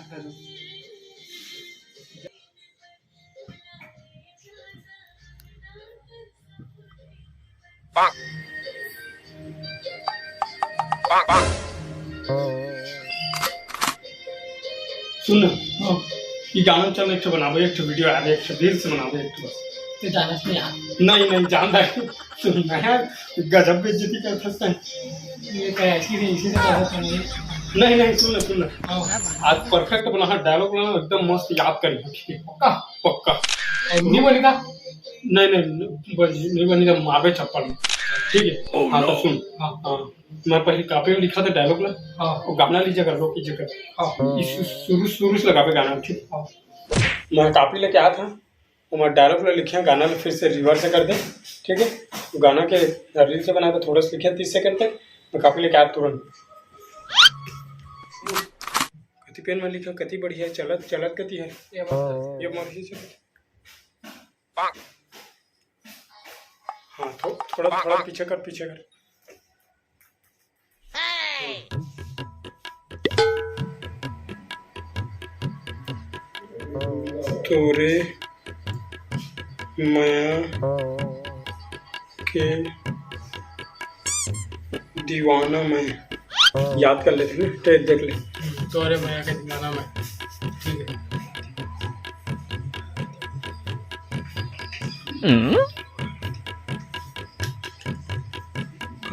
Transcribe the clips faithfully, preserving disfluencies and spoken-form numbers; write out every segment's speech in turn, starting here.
सुन ना, हाँ। ये गाना चल, एक ठो बनाबे, एक ठो video आबे, एक ठो reels बनाबे, एक ठो बस। ते जानस नहीं यार। नहीं, नहीं, जानता है। सुन ना यार, गजब बेइज्जती करथस तैं। ये कहे ऐसी नहीं, इसी से करथस नहीं। नहीं, नहीं, सुन ना, सुन ना। हाँ। आज perfect बना, हाँ, dialogue बना, एकदम मस्त याद कर लिया, ठीक है? पक्का? पक्का। और नहीं बनेगा? नहीं, नहीं, नहीं बन-, नहीं बनेगा, मारबे चप्पल में। ठीक है? Oh, हाँ, तो no। सुन। हाँ। हाँ। मैं पहले copy में लिखा था dialogue ला, हाँ। वो गाना लीजिए कर, रोक कीजिए कर। हाँ। इस शुरू, शुरू से लगावे गाना, ठीक? हाँ। मैं copy लेके आया था, वो मैं dialogue ला लिखे, गाना ला फिर से reverse कर दे, ठीक है? वो गाना के reel से बना के थोड़ा सा लिखे तीस second तक, मैं copy लेके आया तुरंत। कति पेन में लिखा, कति बढ़िया चलत, चलत कति है। ये बात है। ये मर्जी से। हाँ, थो-, थोड़ा, थोड़ा पीछे कर, पीछे कर। तोरे मया के दीवाना मैं। याद कर लेते हैं, टेप देख ले। तोरे मया के दीवाना मैं। ठीक है।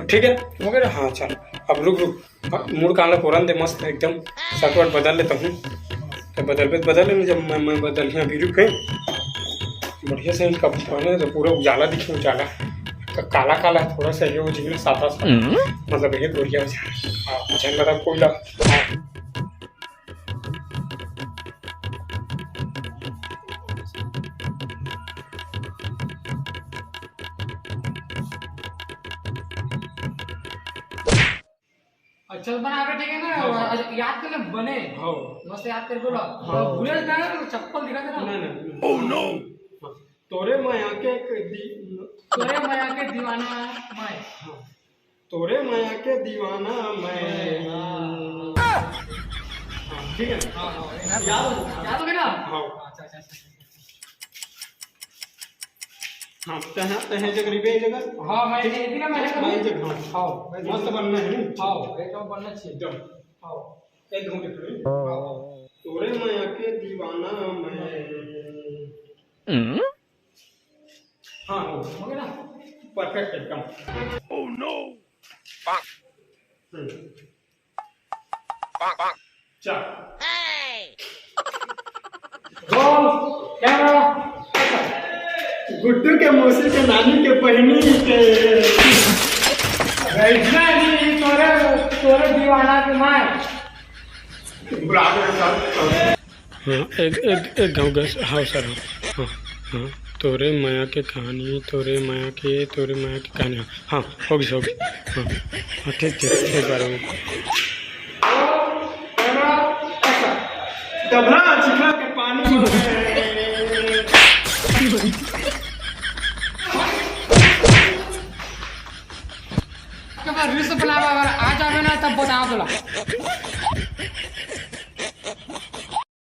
ठीक है, हो गया? हाँ, चल, अब रुक, रुक। हाँ, मूड कान ला पोरन दे, मस्त एकदम शर्ट वर्ट बदल लेता हूँ। तो बदलबे तो बदल लेना, जब मैं, मैं बदल ही अभी रुक गए। बढ़िया से इनका पहने तो पूरा उजाला दिखे, उजाला। तो काला काला थोड़ा सा ये हो जाए ना, सादा सादा। हम्म। मतलब ये बढ़िया हो जाए। हाँ, झंडा कोई ला। हाँ। अच्छा बना के, ठीक है ना? हाँ, हाँ। अच्छा, याद कर ले, बने। हाँ। मस्त याद कर बोला। हाँ। भूले ना तो चप्पल दिखा देना। नहीं, नहीं, नहीं। Oh no। तोरे मया के दी-, तोरे मया के दीवाना मैं। हाँ। तोरे मया के दीवाना मैं। हाँ। हाँ, ठीक है ना? हाँ, हाँ। याद हो? याद हो गया ना? हाँ। अच्छा, अच्छा, अच्छा। हाँ, तहे, तहे जगह रिबे जगह। हाँ, मैं ये भी ना, मैं मैं जगह, हाँ। हाँ, मैं मस्त बनना है ना? हाँ, एकदम बनना चाहिए। एकदम। हाँ। एकदम देखो। हाँ। तोरे मया के दीवाना मैं। हम्म। हाँ, हो। हो गया ना? Perfect एकदम। Oh no। हम्म। चल। Roll, camera, action। गुड्डू के मौसी के नानी के बहिनी के बैठना नहीं, तोरे, तोरे दीवाना के मार। बुला दे सर। हाँ, एक, एक, एक गाँव गस, हाँ सर, हाँ, हाँ, हाँ, तोरे मया के कहानी, तोरे मया के, तोरे मया के कहानी, हाँ, हाँ, हो गई, हो गई, हाँ, हाँ, ठीक, ठीक, ठीक, बार हो गई। डबरा चिखला के पानी में